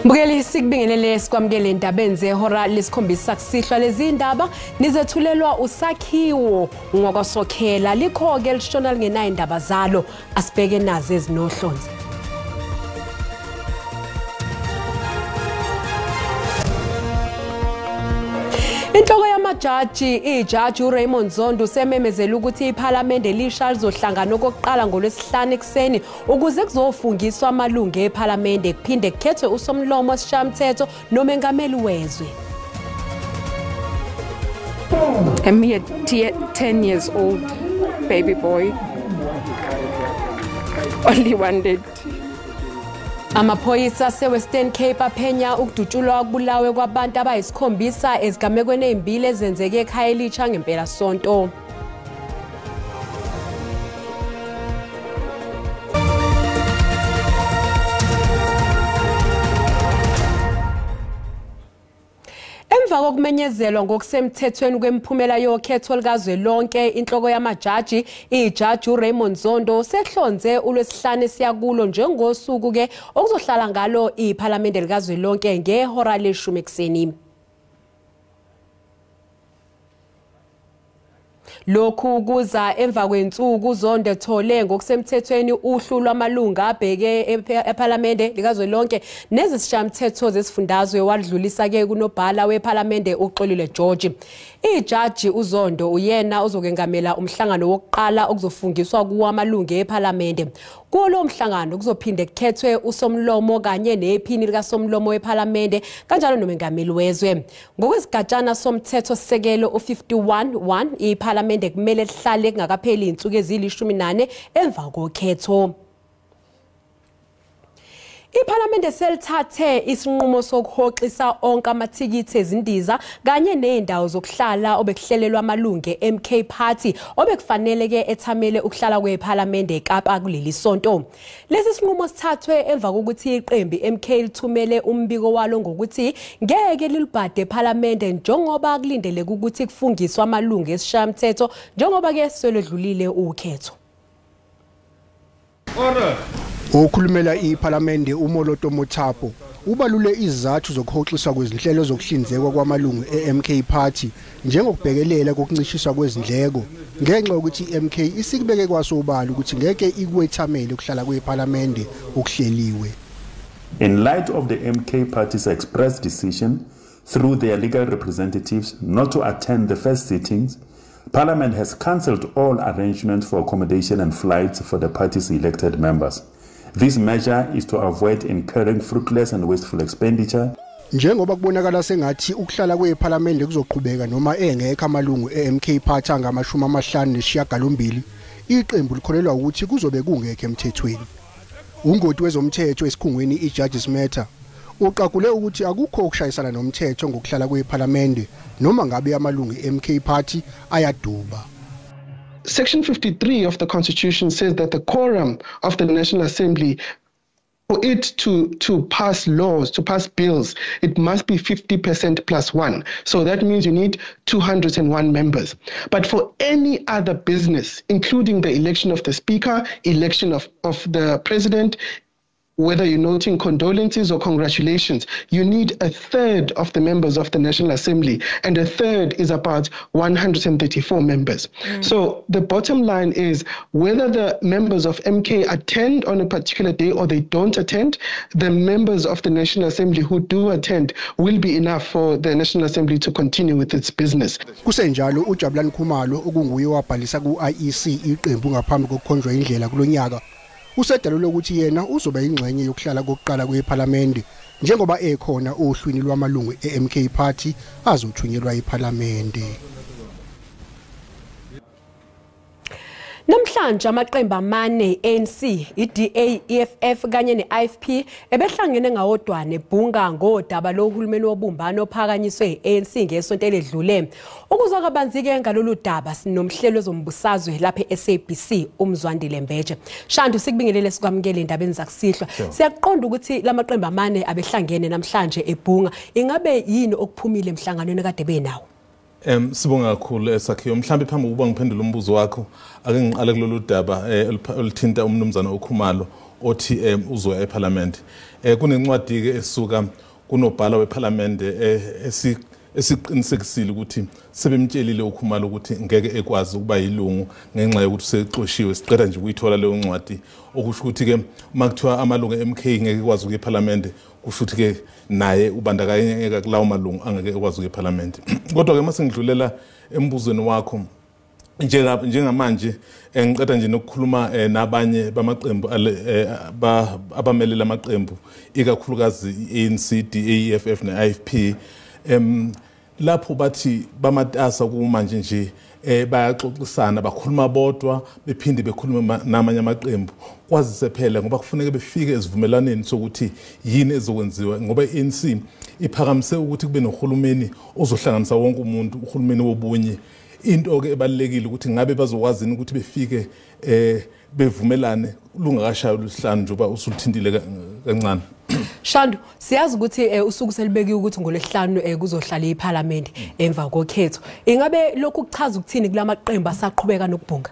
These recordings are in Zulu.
Mbukeli, sikubingelele sikwamukele endabeni zehora lesikhombisa kusihlwa. Lezi ndaba nizethulelwa usakhiwo ngokwasokhela likho-ke lishona lingenayo indaba zalo. Asibheke nazo ezinohlonze. Inhloko yamajaji ijaji uRaymond Zondo usememezele ukuthi iphalamende lisha lizohlangana okokuqala ngoLwesihlanu ekuseni ukuze kuzofungiswa amalungu ephalamende kuphinde kukhethwe usomlomo wesishayamthetho nomengameli wezwe. A mere 10 years old baby boy only wanted. Amaphoyisa ase-Western Cape aphenya ukudutshulwa kubulawe kwabantu abayisikhombisa ezigamekweni ezimbili ezenzeke ekhaya elitsha ngempelasonto. Emva kokumenyezelwa ngokusemthethweni kwemiphumela yokhetho likazwelonke, inhloko yamajaji ijaji uRaymond Zondo sehlonze uLwesihlanu esiyakulo njengosuku ke okuzohlala ngalo iphalamende likazwelonke ngehora leshumi ekuseni. Lokhu kuza emva kwensuku Zondo ethole ngokusemthethweni uhlu lwamalungu abheke ephalamende likazwelonke nezisishayamthetho zesifundazwe, wadlulisa ke kunobhala wephalamende uXolile George. Ijaji uZondo uyena ozokengamela umhlangano wokuqala okuzofungiswa kuwo amalungu ephalamende. Kulo mhlangano kuzophinde kukhethwe usomlomo kanye nephini likasomlomo wephalamende kanjalo nomengameli wezwe. Ngokwesigatshana somthetho sisekelo u51(1), iphalamende kumele lihlale kungakapheli insuku ezili-14 emva kokhetho. Iphalamende selithathe isinqumo sokuhoxisa onke amathikithi ezindiza kanye nezindawo zokuhlala obekuhlelelwa amalungu e-MK Party obekufanele ke ethamele ukuhlala kwephalamende eKapa kuleli sonto. Lesi sinqumo sithathwe emva kokuthi iqembu MK lithumele umbiko walo ngokuthi ngeke lilibhade ephalamende njengoba kulindeleke ukuthi kufungiswe amalungu esishayamthetho njengoba ke selwedlulile ukhetho. Order. Okhulumela iPhalamende uMoloto Mothapo ubalule izizathu zokuhoxiswa kwezinhlelo zokuhlinzekwa kwamalungu e-MK Party njengokubhekelela kokuncishiswa kwezindleko ngenxa yokuthi i-MK isikubeke kwasobala ukuthi ngeke ikwethamele ukuhlala kwePhalamende okuhleliwe. In light of the MK Party's express decision through their legal representatives not to attend the first sittings, Parliament has cancelled all arrangements for accommodation and flights for the party's elected members. This measure is to avoid incurring fruitless and wasteful expenditure. Njengoba kubonakala sengathi ukuhlala kwePhalamende kuzoqhubeka noma engekho amalungu e-MK Party angama-58, iqembu likholelwa ukuthi kuzobe kungekho emthethweni. Ungoti wezomthetho esikhungweni iJudges Matter uqagule ukuthi akukho ukushayisana nomthetho ngokuhlala kwePhalamende noma ngabe amalungu e-MK Party ayaduba. Section 53 of the Constitution says that the quorum of the National Assembly, for it to pass laws, to pass bills, it must be 50% plus one. So that means you need 201 members. But for any other business, including the election of the Speaker, election of the President, whether you're noting condolences or congratulations, you need a third of the members of the National Assembly, and a third is about 134 members. So the bottom line is whether the members of MK attend on a particular day or they don't attend, the members of the National Assembly who do attend will be enough for the National Assembly to continue with its business. Kusenjalo uJabulani Khumalo okunguye wabhalisa ku-IEC iqembu ngaphambi kokukhonjwa indlela kulonyaka usedalule ukuthi yena uzoba ingxenye yokuhlala kokuqala kwePhalamende njengoba ekhona ohlwini lwamalungu e-MK Party azothunyelwa ePhalamende. Namhlanje amaqembu amane ANC, iDA, EFF kanye neIFP ebehlangene ngawodwana ebhunga ngodaba lohulumeni wobumbano ophakanyiswe iANC ngesonto eledlule. Ukuzwa kabanzi ke ngalolu daba sinomhlelo wezombusazwe lapha eSABC uMzwandile Mbeje. Shandu, sikubingelele sikwamukele endabeni zakusihlwa. Siyaqonda ukuthi lamaqembu amane abehlangene namhlanje ebhunga. Ingabe yini okuphumile emhlanganweni kade benawo? Sibonga kakhulu esakhiwo. Mhlambe phambi kokuba ngiphendule umbuzo wakho, ake ngiqale kulolu daba oluthinta umnumzana uKhumalo. othi uzoya eParliament. Kunencwadi ke esuka kunobhala weParliament esiqinisekisile ukuthi sebemtshelile uKhumalo ukuthi ngeke ekwazi ukuba yilungu ngenxa yokuthi usexoshiwe. Siqeda nje ukuyithola leyo ncwadi, okusho ukuthi ke uma kuthiwa amalungu e-MK ngeke ekwazi ukuya eParliament, kusho ukuthi ke naye ubandakanyeka kulawo malungu angeke ekwazi ukuya eParliament. Kodwa ke mase ngidlulela embuzweni wakho, njengamanje ngiqeda nje nokukhuluma nabanye bamaqembu abamelele amaqembu, ikakhulukazi i-ANC, DA, EFF ne-IFP, lapho bathi bamatasa kumanje nje bayaxoxisana, bakhuluma bodwa bephinde bekhulume namanye amaqembu, kwazise phela ngoba kufuneka befike esivumelwaneni sokuthi yini ezokwenziwa, ngoba i-ANC iphakamise ukuthi kube nohulumeni ozohlanganisa wonke umuntu, uhulumeni wobunye. Into ke ebalekile ukuthi ngabe bazokwazi ukuthi befike bevumelane lungakashayo lwesihlanu njengoba usuthintile kancane. Shandu, siyazi ukuthi usuku selibekiwe ukuthi ngolwesihlanu kuzohlala iParliament emva kokhetho. Ingabe lokhu kuchaza ukuthini kulamaqembu asaqhubeka nokubhunga?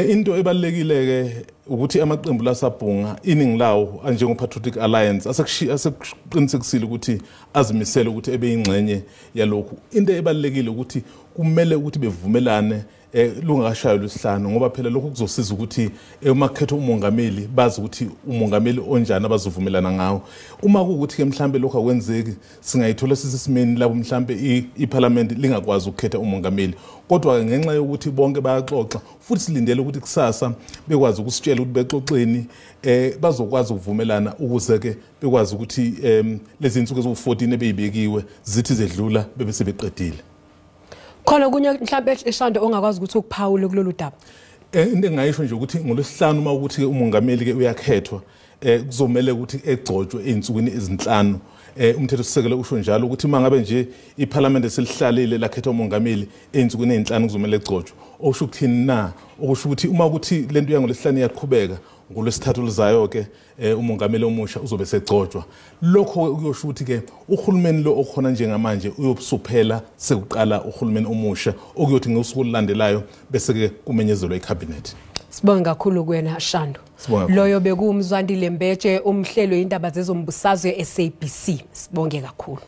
Into ebalekile ke ukuthi amaqembu lasabhunga iningi lawo anjengo Patriotic Alliance asekuqinisekisile ukuthi azimisele ukuthi ebe ingxenye yalokhu. Into ebalekile ukuthi kumele ukuthi bevumelane lungakashayo lwesihlanu, ngoba phela lokhu kuzosiza ukuthi uma kukhethwa umongameli bazi ukuthi umongameli onjani abazovumelana ngawo. Uma kuwukuthi ke mhlambe lokhu akwenzeki, singayithola sisesimeni lapho mhlambe iParliament lingakwazi ukukhetha umongameli. Kodwa ngenxa yokuthi bonke bayaxoxa futhi silindele ukuthi kusasa bekwazi ukusitshela ukuthi bexoxeni, bazokwazi ukuvumelana ukuze ke bekwazi ukuthi lezi insuku eziwu-14 ebeyibekiwe zithi zedlula bebe sebeqedile. Khona kunye mhlambe Shando ongakwazi ukuthi ukuphawule kulolu daba? Into engayisho nje ukuthi ngolwesihlanu uma ukuthi umongameli ke uyakhethwa, kuzomela ukuthi egcotshwe ezinsukwini ezinhlanu. Umthetho sisekelo usho njalo ukuthi uma ngabe nje iParliament selihlalile lakhetha umongameli ezinsukwini ezinhlanu kuzomela egcotshwe. Okusho ukuthini na? Okusho ukuthi uma ukuthi lento yangolwesihlanu iyaqhubeka, ngolwesithathu luzayo ke umongameli omusha uzobe segcotshwa. Lokho kuyosho ukuthi ke uhulumeni lo okhona njengamanje uyobusuphela sekuqala uhulumeni omusha, okuyothi ngosuku olulandelayo bese ke kumenyezelwa iCabinet. Sibonga kakhulu kuwena Shandu. Loyo bekuwumzwandile Mbeje, umhlelo indaba zezombusazwe SABC. Sibonge kakhulu.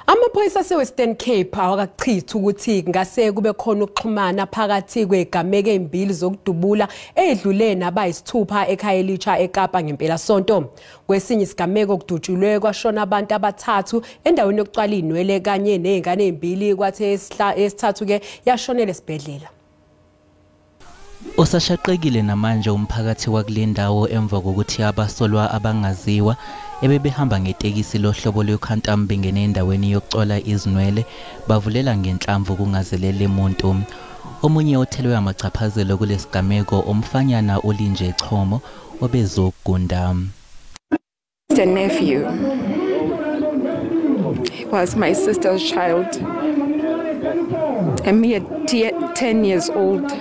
Amaphoyisa aseWestern Cape awakachithi ukuthi ngase kube khona ukuxhumana phakathi kwegameke ezimbili zokudubula edlule nabayisithupha eKhayelitsha eKapa ngempelasonto. Kwesinye isigameko kudutshulwe kwashona abantu abathathu endaweni yokucwala inwele kanye nezingane ezimbili, kwathi esithathu ke yashonela esibhedlela. Osashaqekile namanje umphakathi wakule ndawo emva kokuthi abasolwa abangaziwa ebebehamba ngetekisi lohlobo lweQuantum bengene endaweni yokucola izinwele bavulela ngenhlamvu kungazelele muntu. Omunye othelwe amachaphazelo kulesigameko umfanyana uLinje Chomo obezogunda. The nephew. He was my sister's child. A mere 10 years old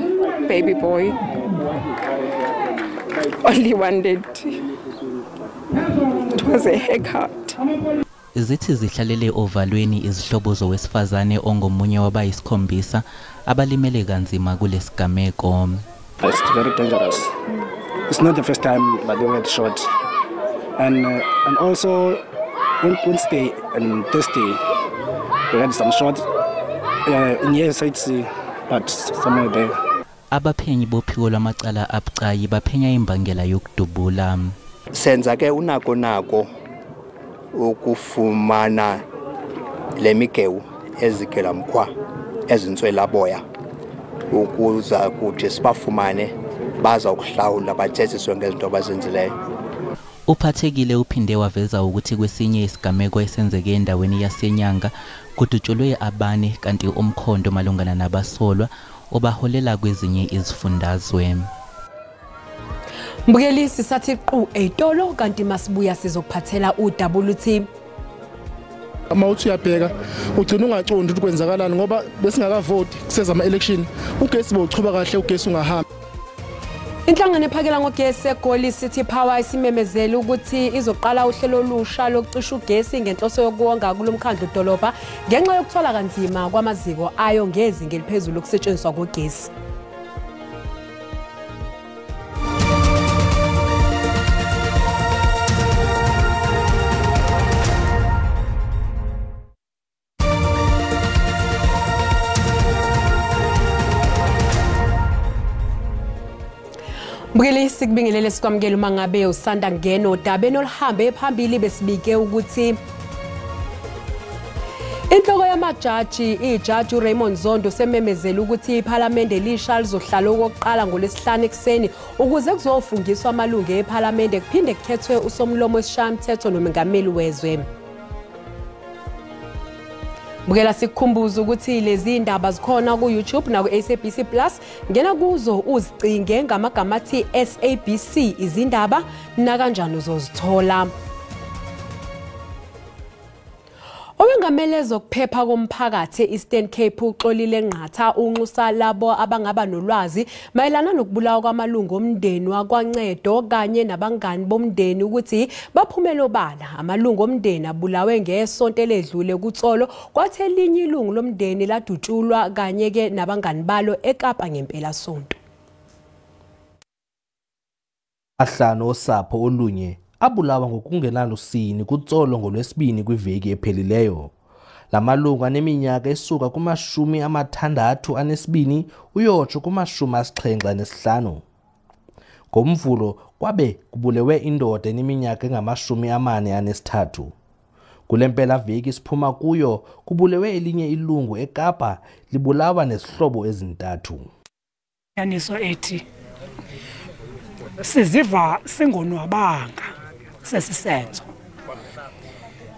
baby boy. Only wanted. It was a haircut. Zithi zihlalele ovalweni izihlobo zowesifazane ongomunye wabayisikhombisa abalimele kanzima kulesigameko. It's very dangerous. It's not the first time that they were shot. And also Wednesday and Thursday we had some shots in here, but somewhere there. Abaphenyi bophiko lwamacala abucayi baphenya imbangela yokudubula. Senza ke unako nako ukufumana lemigewu ezigelamkhwa ezintswelaboya ukuza kuthi sibafumane baza ukuhlawula bajeziswe ngezinto abazenzileyo. Uphathekile uphinde waveza ukuthi kwesinye isigameko esenzeke endaweni yaseNyanga kudutshulwe abane kanti umkhondo malungana nabasolwa obaholela kwezinye izifundazwe. Mbukeli, sisathi qu eyitolo kanti masibuya sizokuphathela udaba oluthi uma uthi uyabheka ugcina ungacondi ukuthi kwenzakalani ngoba besingakavoti kuseza ama-election, ugesi bowuchuba kahle, ugesi ungahambi. Inhlangano ephakela ngogesi eGoli City Power isimemezele ukuthi izoqala uhlelo olusha lokucisha ugesi ngenhloso yokuwonga kulomkhandlu dolobha ngenxa yokuthola kanzima kwamaziko ayo ngezinga eliphezulu lokusetshenziswa kogesi. Mbukeli, sikubingelele sikwamukele uma ngabe usanda kungena odabeni oluhambe phambili. Besibike ukuthi inhloko yamajaji ijaji uRaymond Zondo sememezela ukuthi iPhalamende lisha lizohlala okokuqala ngoLwesihlanu ekuseni ukuze kuzofungiswa amalungu ePhalamende kuphinde kukhethwe usomlomo wesishayamthetho nomengameli wezwe. Bukela, sikukhumbuza ukuthi lezi ndaba zikhona ku YouTube na ku SABC Plus. Ngena kuzo uzicinge ngamagama athi SABC izindaba na kanjani uzozithola. Owengamele zokuphepha komphakathi e-Eastern Cape uXolile Nqatha unxusa labo abangaba nolwazi mayelana nokubulawa kwamalungu omndeni wakwaNcedo kanye nabangani bomndeni ukuthi baphumele obala. Amalungu omndeni abulawe ngesonto eledlule kuTsolo, kwathi elinye ilungu lomndeni ladutshulwa kanye ke nabangani balo eKapa ngempelasonto. 5 osapho olunye abulawa ngokungenalusini kuTsolo ngoLwesibini kwiveki ephelileyo. Lamalungu aneminyaka esuka kuma-62 uyotsho kuma-75. Ngomvulo kwabe kubulewe indoda eneminyaka engama-43. Kule mpelaveki siphuma kuyo kubulewe elinye ilungu eKapa libulawa nezihlobo ezintathu. Inyaniso ethi siziva singonwabanga sesisenzo,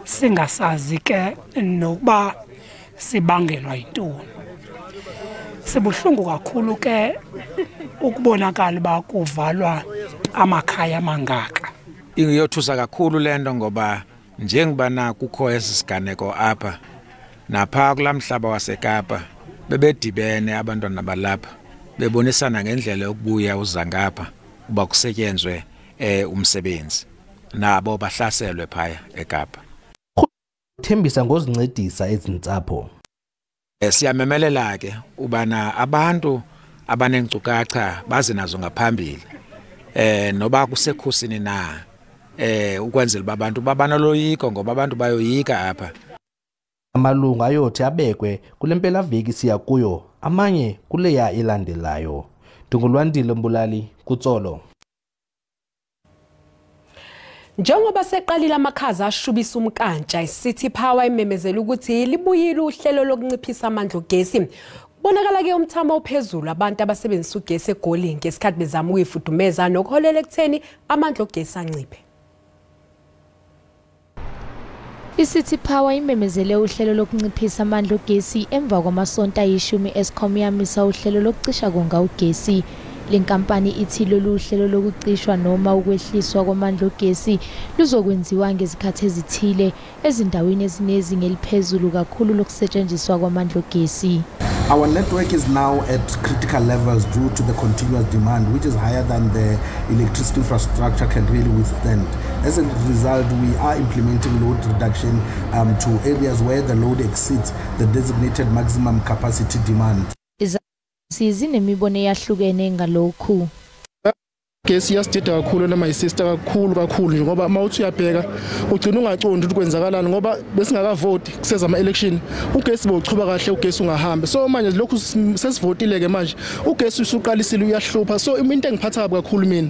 singasazi ke nokuba sibangelwa yintoni. Sibuhlungu kakhulu ke ukubonakala uba kuvalwa amakhaya amangaka. Iyothusa kakhulu le nto ngoba njengobana kukho esi siganeko apha napha kulaa mhlaba waseKapa bebedibene abantwana balapha bebonisana ngendlela yokubuya uza ngapha uba kusetyenzwe umsebenzi, nabo bahlaselwe phaya eKapa. Uthembisa ngozincedisa ezintsapho. Siyamemelela ke ubana abantu abaneenkcukacha baze nazo ngaphambili noba kusekhusini na, ukwenzela uba abantu babanoloyiko ngoba abantu bayoyika apha. Amalungu ayothi abekwe kule mpelaveki siya kuyo, amanye kuleya ilandelayo. Ndingulwandile Mbulali kuTsolo. Njengoba seqalile amakhaza ashubisa umkantsha, iCity Power imemezela ukuthi libuyile uhlelo lokunciphisa amandla ogesi. Kubonakala ke umthamo ophezulu abantu abasebenzisa ugesi eGoli ngesikhathi bezama ukuyifudumeza nokuholela ekutheni amandla ogesi anciphe. I-City Power imemezele uhlelo lokunciphisa amandla ogesi emva kwamasonto ayi-10 Eskom yamisa uhlelo lokucisha konga ugesi. Le nkampani ithi lolu hlelo lokucishwa noma ukwehliswa kwamandla ogesi luzokwenziwa ngezikhathi ezithile ezindaweni ezinezinga eliphezulu kakhulu lokusetshenziswa kwamandla ogesi. Our network is now at critical levels due to the continuous demand, which is higher than the electricity infrastructure can really withstand. As a result, we are implementing load reduction to areas where the load exceeds the designated maximum capacity demand. Sizinemibono eyahlukene ngalokhu. Gesi iyasidida kakhulu noma isister kakhulu kakhulu nje ngoba uma uthi uyabheka ugcina ungacondi ukuthi kwenzakalani ngoba besingakavoti kuseza ama-election, ugesi bowuchuba kahle, ugesi ungahambi. So manje lokhu sesivotile ke manje ugesi usuqalisile uyahlupha. So into engiphatha kabi kakhulu mina,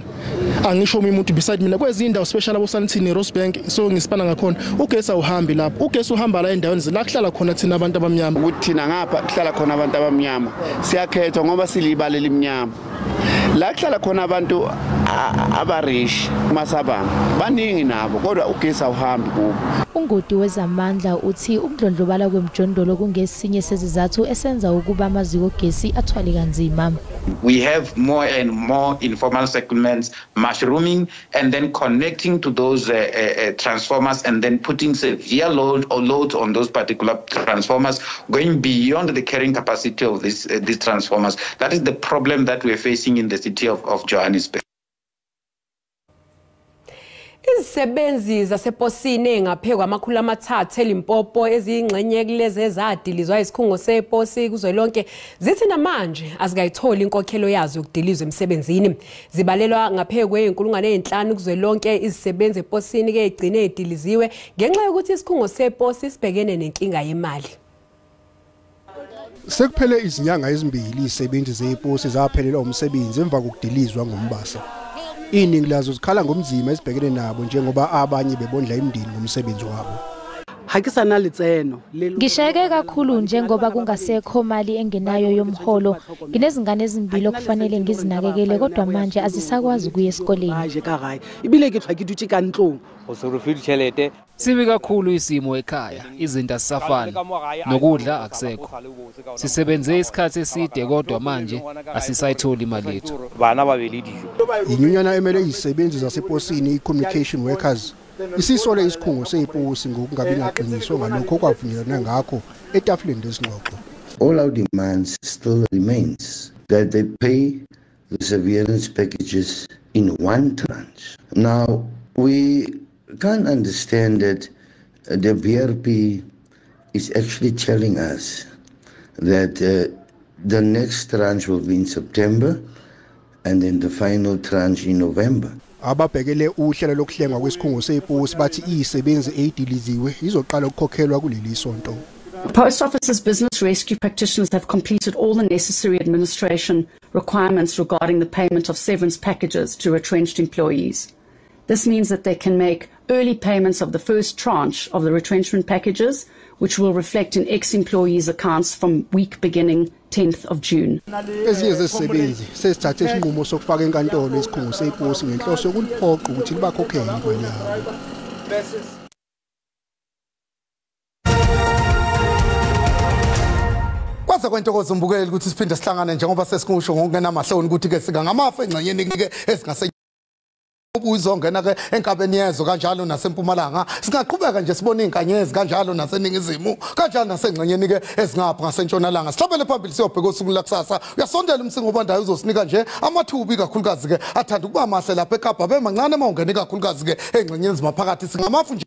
angisho umuntu beside mina kwezinye indawo special abo Sandton, Rosebank, so ngisipana ngakhona ugesi awuhambi lapho. Ugesi uhamba la endaweni la kuhlala khona thina abantu abamnyama. Ukuthi thina ngapha kuhlala khona abantu abamnyama siyakhethwa ngoba silibala elimnyama. La kuhlala khona abantu abarish masabanga baningi nabo kodwa ugesi awuhambi kubo. Ungoti wezamandla uthi ukudlondlobala kwemjondolo kungesinye sezizathu esenza ukuba amaziko ogesi athwale kanzima. We have more and more informal settlements mushrooming and then connecting to those transformers and then putting severe load on those particular transformers, going beyond the carrying capacity of these transformers. That is the problem that we are facing in the city of Johannesburg. Izisebenzi zaseposini engaphekwa 300 eLimpopo eziyingxenye kulezi ezadilizwa isikhungo seposi kuzwelonke zithi namanje azikayitholi inkokhelo yazo yokudilizwa emsebenzini. Zibalelwa ngaphekwe 5,000 kuzwelonke izisebenzi eposini ke igcine idiliziwe ngenxa yokuthi isikhungo seposi sibhekene nenkinga yemali. Sekuphele izinyanga ezimbili izisebenzi zeposi zaphelelwa umsebenzi emva kokudilizwa ngoMbasa. Iningi lazo zikhala ngomzima ezibhekene nabo njengoba abanye bebondla imindeni ngomsebenzi wabo. Ngishayeke kakhulu njengoba kungasekho mali engenayo yomholo. Nginezingane ezimbili okufanele ngizinakekele kodwa manje azisakwazi ukuya esikoleni. Sibi kakhulu isimo ekhaya, izinto azisafani, nokudla akusekho. Sisebenze isikhathi eside kodwa manje asisayitholi imali yethu. Inyunyana emele izisebenzi zaseposini i-Communication Workers isisole isikhungo seposi ngokungabi naqiniso ngalokho okwavunyelwana ngakho etafuleni lezingxoxo. All our demands still remains that they pay the severance packages in one tranche. Now, we can't understand that the BRP is actually telling us that the next tranche will be in September and then the final tranche in November. Ababhekele uhlelo lokuhlengwa kwesikhungo seposi bathi izisebenzi ezidiliziwe izoqala ukukhokhelwa kuleli sonto. Post Office's business rescue practitioners have completed all the necessary administration requirements regarding the payment of severance packages to retrenched employees. This means that they can make early payments of the first tranche of the retrenchment packages, which will reflect in ex-employees' accounts from week beginning 10th of June. Ezinye zezisebenzi sesithathe isinqumo sokufaka enkantolo isikhungo seposi ngenhloso yokuliphoqa ukuthi libakhokhele imali yabo. Kwaze kwentokozo mbukeli ukuthi siphinde sihlangane njengoba sesikusho ngokungenamahloni ukuthi ke singangamafa engxenyeni ke esingase uzongena ke enkabeni yezo kanjalo nasempumalanga. Singaqhubeka nje sibone inkanyezi kanjalo naseningizimu kanjalo nasengxenyeni ke ezingapha ngasentshonalanga. Sihlabele phambili siyobheka osuku lakusasa. Uyasondela umsingo obandayo uzosinika nje amathuba ikakhulukazi ke athanda ukuba mahle lapha eKapa bemancane mawungena ikakhulukazi ke engxenyeni zimaphakathi. Singamafu nje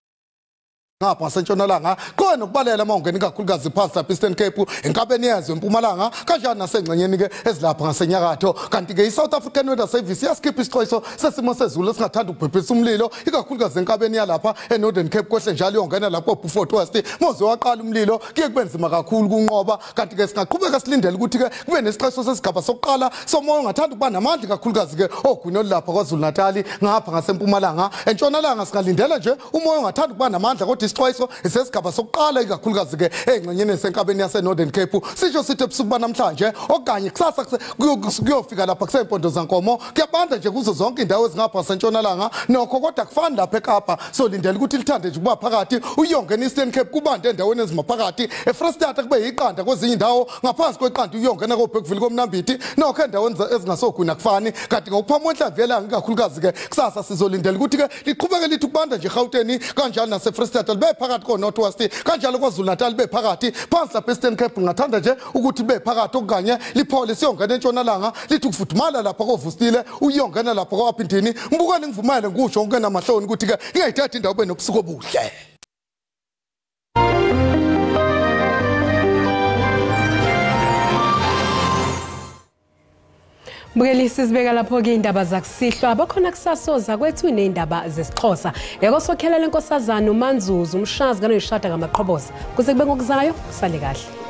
ngapha ngasentshonalanga khona nokubalela mawungena ikakhulukazi phansi lapha Eastern Cape enkabeni yezwe empumalanga kanjalo nasengxenyeni ke ezilapha ngasenyakatho. Kanti ke iSouth African Weather Service yasikhipha isixwayiso sesimo sezulu esingathanda ukubhebhisa umlilo ikakhulukazi enkabeni yalapha eNorthern Cape kwehle njalo yongena lapho Beaufort West moze waqala umlilo kuye kube nzima kakhulu kunqoba. Kanti ke singaqhubeka silindele ukuthi ke kube nesixwayiso sesigaba sokuqala somoya ongathanda ukuba namandla ikakhulukazi ke ogwini olapha KwaZulu Natal ngapha ngasempumalanga. Entshonalanga singalindela nje umoya ongathanda ukuba namandla kodwa isixwayiso isesigaba sokuqala ikakhulukazi ke engxenyeni esenkabeni yase Northern Cape. Sisho sithi ebusuku banamhlanje okanye kusasa kuyofika lapha kusempondo zankomo kuyabanda nje kuzo zonke indawo ezingapha sentshonalanga nokho kodwa kufani lapha eKapa. So lindela ukuthi lithande nje kuba phakathi uyongena Eastern Cape kubande endaweni ezimaphakathi eFree State kube yiqanda kwezinye indawo ngaphansi kweqanda uyongena koBergville komnambithi nokho endaweni ezingasogwini akufani. Kanti ngokuphama kwenhlamvu yelanga ikakhulukazi ke kusasa sizolindela ukuthi ke liqhubeke lithi kubanda nje eGauteng kanjalo nase Free State phakathi ko North West kanjalo KwaZulu Natal bephakathi phansi lapha Eastern Cape ngathanda nje ukuthi bephakathi okanye liphole siyongena entshonalanga lithi ukufudumala lapha koVustile uyongena lapha kwaPhindini. Mbukani ngivumele ngisho ongenamahloni ukuthi ke ngiyayithatha indawo benobusuku obuhle. Mbukeli, sizibeka lapho ke indaba zakusihlwa. Abakhona kusasoza kwethu nezindaba zesiXhosa. Yakosokhela lenkosazana uManzuzu umshazi kanoyishada ngamaqhoboza. Kuze kube ngokuzayo, sale kahle.